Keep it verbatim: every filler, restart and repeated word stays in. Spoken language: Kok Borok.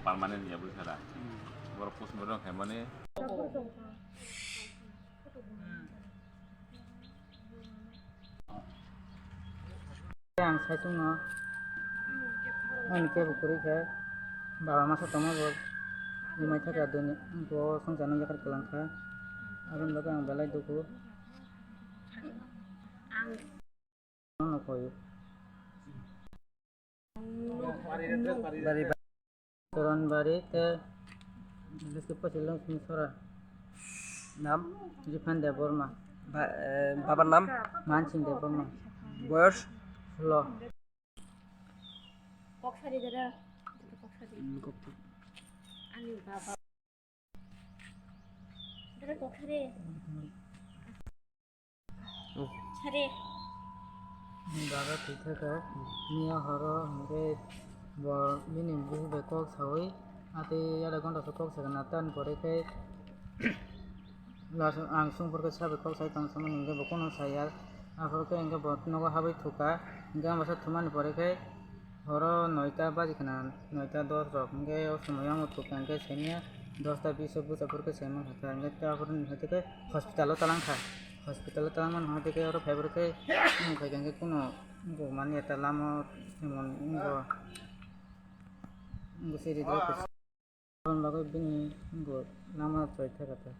Permanent ya bwkha da. Borok postmortem khaimani. Ang saichung no ani kebo kwrwi khe baba masa tongma bo bumai thaka dini bo songchar no yakhar kwlang kha aboni bagwi ang belai dukhu. Ang no koi. Toranbari te Bisku Pachilong Sora. নাম? Riphan Debbarma. বা-, এ, বাবার নাম? Mansing Debbarma. বয়স? Lo. Kok sari dada. Kok sari. Hmm, kok. Ani baba. Dada kok sari. Sari. Baba thwi thaka, miya horo hwnkhe bo bini buhi bai kok saui, atwi yada gonta se kok sakha na, tan pore khe last ang sung pore khe sabai kok sai tong samani hwnkhe bo kono saya, aphuru khe hwnkhe bo nogo habwi thukha, hwnkhe ang bwsa thumani pore khe, Horo noita baji khna, noita dos rok hwnkhe o somoi o ang thukha hwnkhe seniya dosta bis o bwsa phuru khe saiman kha hwnkhe ta phuru ni hwnkhe khe hospital o talang kha, hospital o talang mani hwnkhe khe oro phai phuru khe wng kha hwnkhe kuno wngkuk mani eta lama o emon wngkha wngkha siri dwkhwsa. Aboni bagwi bini wngkha lama choi thaka ta.